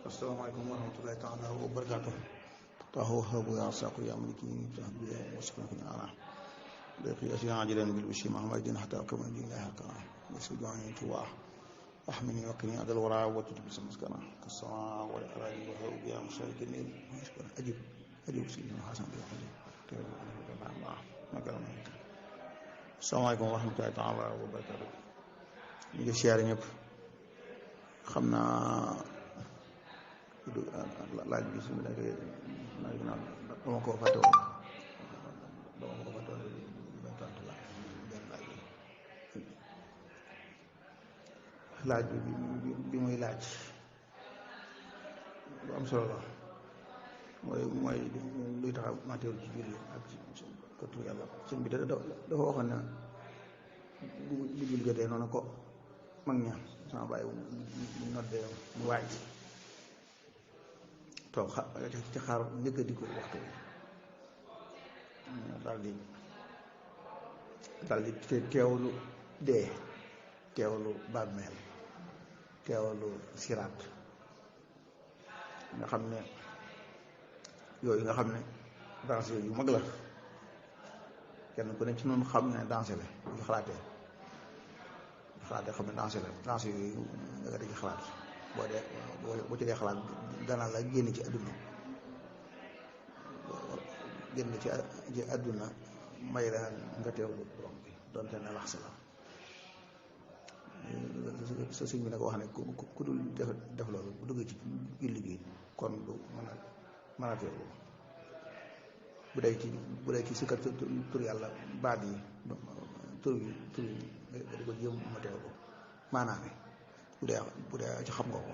asalaamaaleykum wa rahmatulahi taala wa barakaatu taxaw xabu yaa saqu yaa maliki tax bi wasukna ko ñaana daqi asiyan ajilan bil bishi mahamadin hatta qama lillahi kana wasu joani tuwa ahmini wa qini adal wara wa tutbi samaskana kasama wa alani wa habu ya musharikin ajib sayyidina hasan bi hadi asalaamaaleykum wa rahmatulahi taala wa barakaatu ñu ngi siyaare ñëpp xam naa laaj bi suñu nekk dama ko fàtte woon laaj bi muy laaj lu am solo la mooy luy tax mateewul ci julli ak ci kottu yàlla sëñ bi dafa waxoon ne bu julli jotee noonu ko mag ña sama bàyyi mu noddee mu waaj toog ci xaar njëkk a di ko waxtu daal di teewlu dee teewlu bàmmeel teewlu siraat nga xam ne yooyu nga xam ne danse yu mag la kenn ku ne ci noonu xam ne danse la bu xalaatee xam ne danse yooyu nga di ci xalaat boo ci dee xalaat dana la génn ci àdduna may la nga teewlu borom bi donte ne lax la sa sëñ bi nag wax ne ku dul def loolu bu duggee ci julli gi kon du mën a teewlu bu dee ci sikkat tur yàlla baat yi tur yi nga di ko jéem ma teewlu maanaam bu dee ci xam nga ko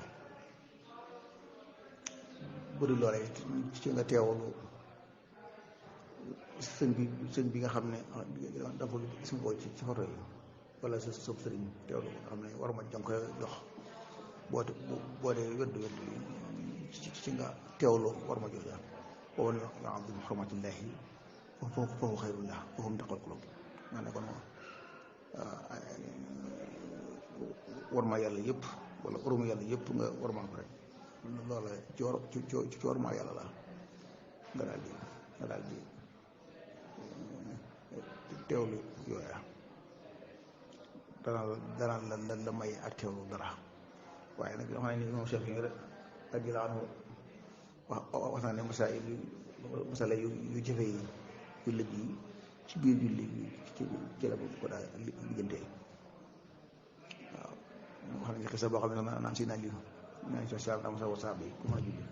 bu dul loolee ci nga teewlu sëñ bi nga xam ne da nga ko gis nga ko ci photo yi wala sa sëriñ teewlu nga xam ne war ma jàng koy jox boo dee weddu ci nga teewlu war ma jox daal boobu ne nga am bi xurmatillahi foofu xayrullah foofu mu taqal xulub maa ne kon war ma yàlla yëpp wala oruma yàlla yëpp nga war ma ko rek loola ci war ma yàlla la nga daal di teewlu yooya dana la may ak teewlu dara waaye nag yoo xam ne ni moom chef yi nga ak ji la anu wax naa ne masala yu jafe yi yu lëj yi ci biir julli ci la ko daal liggantee waaw wax nañ xisa boo xam ne naan si naaj naan si sal dama sa wasaab yi ku mën a julli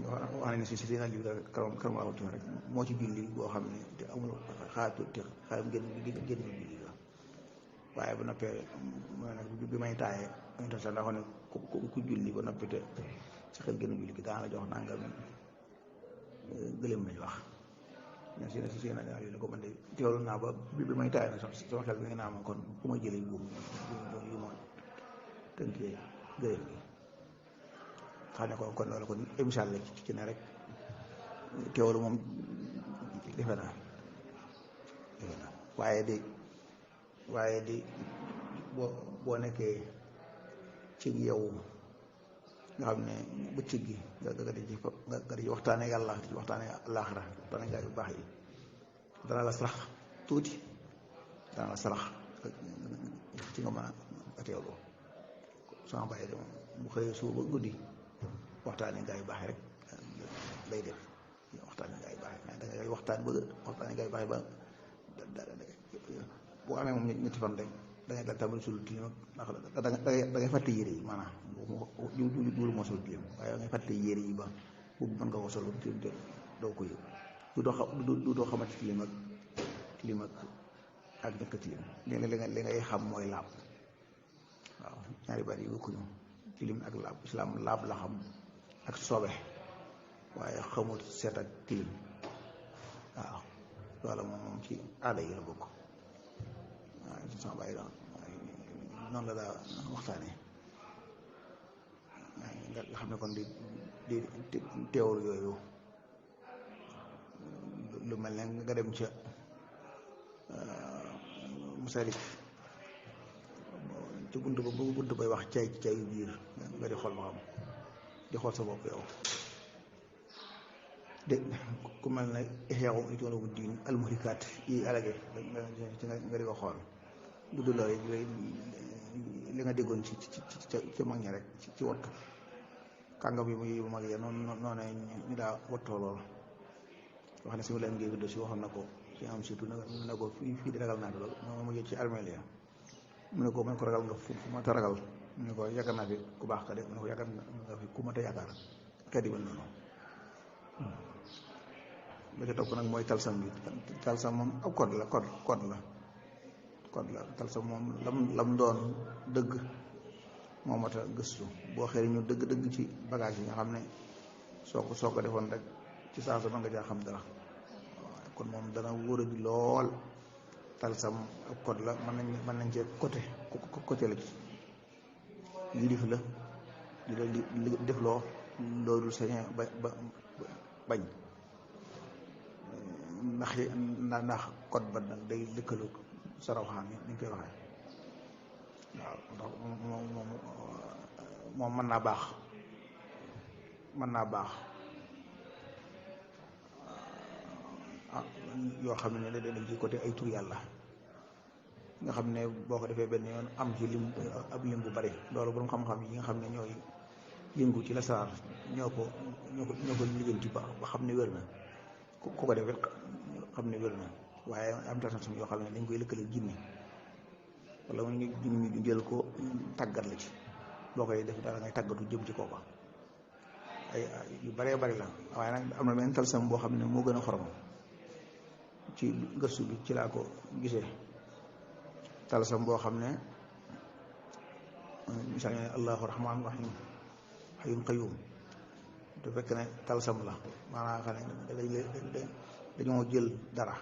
wax nañ ne si naaj bi karam awatu rek moo ci julli boo xam ne te amul xaatu te xaaram génn julli la waaye ba noppee mooy nag bi may taayee ñu tax sax daa xam ne ku julli ba noppi te sa xel génn julli gi daa la jox nangam gëlëm lañ wax ña si na yu ne ko man de teewlu naa ba bi may taayee nag sama xel bi nga naa ma kon fu ma jëlee yu ma tënkee gëlëm gi xam ne kon loolu kon émission la ci ne rek teewlu moom defe naa waaye di boo nekkee ci yow nga xam ne bëccëg gi nga di ci waxtaane yàlla di ci waxtaane àllaaxira waxtaane gaa yu baax yi dana la sarax tuuti dana la sarax ci nga mën a teewlu sama bàyyi de moom bu xëyee suba ba guddi waxtaane gaa yu baax rek lay def waxtaane gaa yu baax yi da ngay waxtaane gaa yu baax yi ba boo amee moom ñetti fan rek da ngay dal tàmbali sul tilim ndax da ngay fàtte yére yi maanaam julu moo sol tilim waaye da ngay fàtte yére yi ba boobu mën nga ko sol tilim te doo ko yëg du doo xamante tilim ak ñàkk tilim li ngay xam mooy laab waaw ñaari baat yi bokkuñu tilim ak laab islam laab la xam ak sobe waaye xamul seet ak tilim waaw loolu moom ci aada yi la bokk waaw ci sama bàyyi doon noonu la daa waxtaane nga xam ne kon di teewul yooyu lu mel ne nga dem ca Masalik ci bunt bay wax cay yu biir nga di xool ma xam di xool sa bopp yow de ku mel ne Ihyaa Ulumuddin al-Muhlikaat yi alage nga di ko xool bu dul loolu li nga déggoon ci mag ñi rek ci wattu kàngam yi muy mag ya noonu ñu daa wattoo lool wax ne si mu leen ngi vidéo si waxoon na ko ci am surtout ne ko fii di ragal naa fi lool moom mu ci armeel ya mu ne ko man ko ragal nga fu ma ta ragal mu ne ko yaakaar naa fi ku baax ka de mu ne ko yaakaar nga fi ku ma ta yaakaar kay di mel noonu ba ca topp nag mooy talsam bi talsam moom ab code la talsam moom lam doon dëgg moo mat a gëstu boo xëy ñu dëgg ci bagage yi nga xam ne soo ko defoon rek ci saa sa mën nga caa xam dara kon moom dana wóor a bi lool talsam ab code la mën nañ cee côté la ci yilif la di la li def loo loolu sañe ba bañ ndax code ba nag day lëkkaloo sa rawxaan ni ñu koy waxee waaw ndax moom mën naa baax yoo xam ne dañ ci côté ay tur yàlla nga xam ne boo ko defee benn yoon am ci lim bu bari loolu borom xam-xam yi nga xam ne ñooy yëngu ci lasaraar ñoo ko lijjanti ba xam ne wér na ku ko defee xam ne wér na waaye am tasam yoo xam ne dañ koy lëkkale jinne wala mu ñu jël ko tàggat la ci boo koy def dara ngay tàggatu jëm ci kooka ay yu baree bari la waaye nag am na benn talsam boo xam ne moo gën a xorom ci gëstu bi ci laa ko gisee talsam boo xam ne misaal ne allahu rahmaan rahim hayyun qayyum te fekk ne talsam la maanaam xam ne dañoo jël dara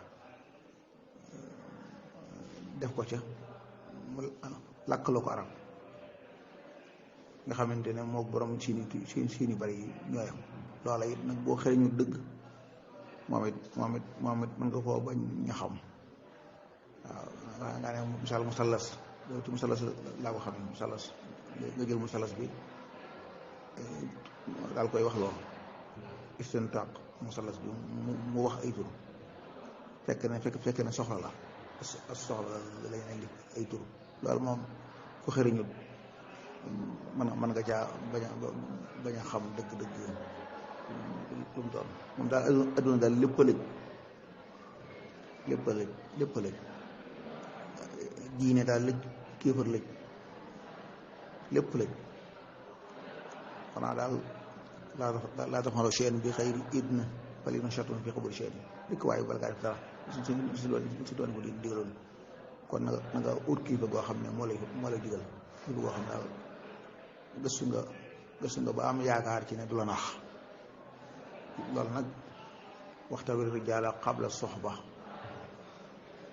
def ko ca mu làkkaloo ko arab nga xamante ne moo borom siini bari yi ñooyam loola it nag boo xëy ñu dëgg moom it mën nga koo bañ ña xam waaw nga ne misaal musallas loolu ci musallas laa ko xam ne musallas nga jël musallas bi daal koy wax loolu istintaq musallas bi mu wax ay tur fekk ne soxla la soxla lañ indi ay tur loolu moom ku xëriñut mën nga caa bañ a xam dëgg-dëgg lu mu doon moom daal adduna daal lépp a lëj diine daal lëj kéefar lëj lépp lëj xanaa daal laa taxmalo chaine bi xëyri idna fali na chatun fi xabul chaine dikk waaye bala ngaa def dara si doon ko di digaloon kon na nga ut kilifa goo xam ne moo lay digal kilifa goo xam ne daal gëstu nga ba am yaakaar ci ne du la nax loolu nag waxtabir rijaala qabla soxba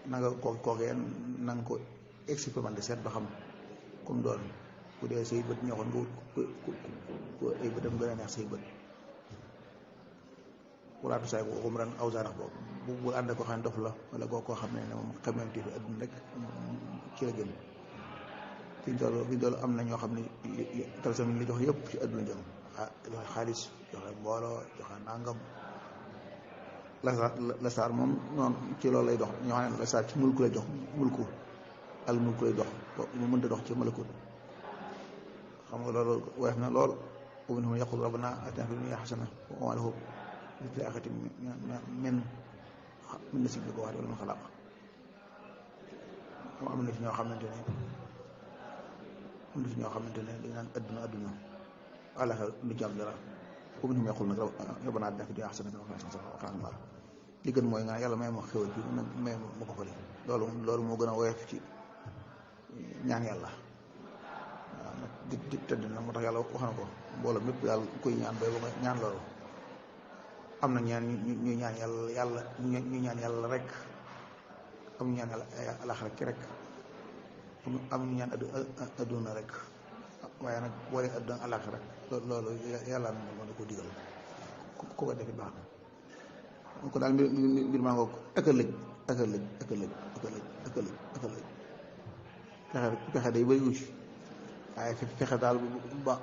na nga kookee na nga ko expérimenté seet ba xam comme doon bu dee say bët ñoo xoon nga wut ay bëtam gën a neex say bët walaatu saay bu umran aw zaanax boobu bu ànd ko xam ne dof la wala koo xam ne moom xamante fi adduna rek ci la jëm fi ñu toll am na ñoo xam ne talsam li jox yëpp ci adduna jëm joxe xaalis joxe mbooloo joxe nangam lasaar moom noonu ci loolu lay dox ñoo xam ne lasaar ci mulku lay jox mulku lay dox mu mënta dox ci malakut xam nga loolu weex na lool wa minhum yaqulu rabbana atina fid dunya hasana wa ma lahu fil akhirati min nasib bi ko wax wala min xalaq am na ci ñoo xamante ne dañ naan adduna àllaxira lu ci am dara wa minhum yaqulu nag rabbana atina fid dunya hasana wa qina adhaban nar li gën mooy nga yàlla may ma xéwal bi may ma ko fële loolu moo gën a woyof ci ñaan yàlla di tëdd na moo tax yàlla wax na ko mbooloo mépp daal koy ñaan bay ba nga ñaan loolu am na ñaan ñu ñaan yàlla ñu ñaan yàlla rek am ñu ñaan yàlla alaxira ki rek am ñu ñaan adduna rek waaye nag boole adduna alaxira rek loolu yàlla na ko digal ku ko defi baax na ko daal mbir maa ngoog ak a lëj pexe day bëri wuti waaye fexe daal ba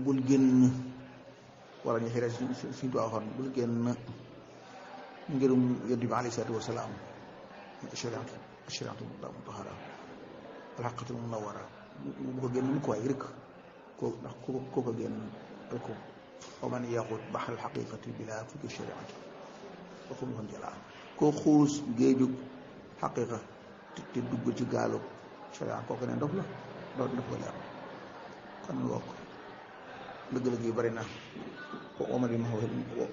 bul génn wala ñu xëy na suñu tuwaa waxoon bul génn ngirum yonent bi alayhi salaatu wasalaam ashariatu mutahara alxaqatul munawara bu ko génn mu ko waay rek ko ndax koo ko génn ko wa man yaxut baxal xaqiqati bila fukki shariati waxum kon jëlaa koo xuus géejug xaqiqa te dugg ci gaalu sharia kooku ne ndof la doon def ko leer kon wokk dëgg-dëgg yu bari na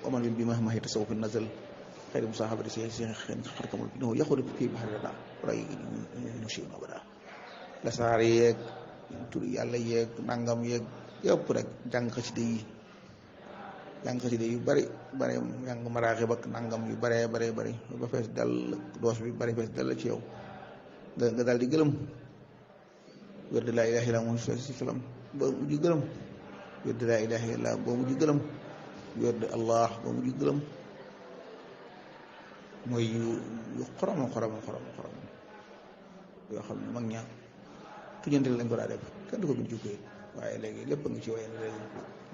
oman bi ma maxi tasawuf nazal xëy na musaaxabati si xarkamul no yaxudu fii baxari rada ray musi abada la saar yeeg tur yàlla yeeg nangam yeeg yëpp rek jàng xasida yu bari bari jàng maraaxib ak nangam yu baree baree bari ba fees dal doos bi bari fees dal ci yow nga daal di gëlëm wér de laa ilaaha illa moom si salam ba mujj gëlëm wér de laa ilaaha illa ba mujj gëlëm wér de allah ba mujj gëlëm mooy yu xorom yoo xam ne mag ña tujjante lañ ko daa def kenn du ko bind ci këyit waaye léegi lépp a ngi ci waaye léegi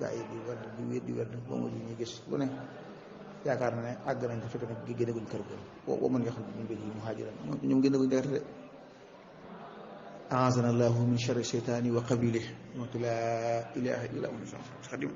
gaa yi di wér ba mujj ñu gis lu ne yaakaar na ne àgg nañ ko fekk nag gi génneguñ kër ga boo mën yaxul ñu mbir yi muhaajiran ñoom génneguñ dara de aazana allahu min charri cheytaani wa qabilihi laa ilaha illa huwa xadim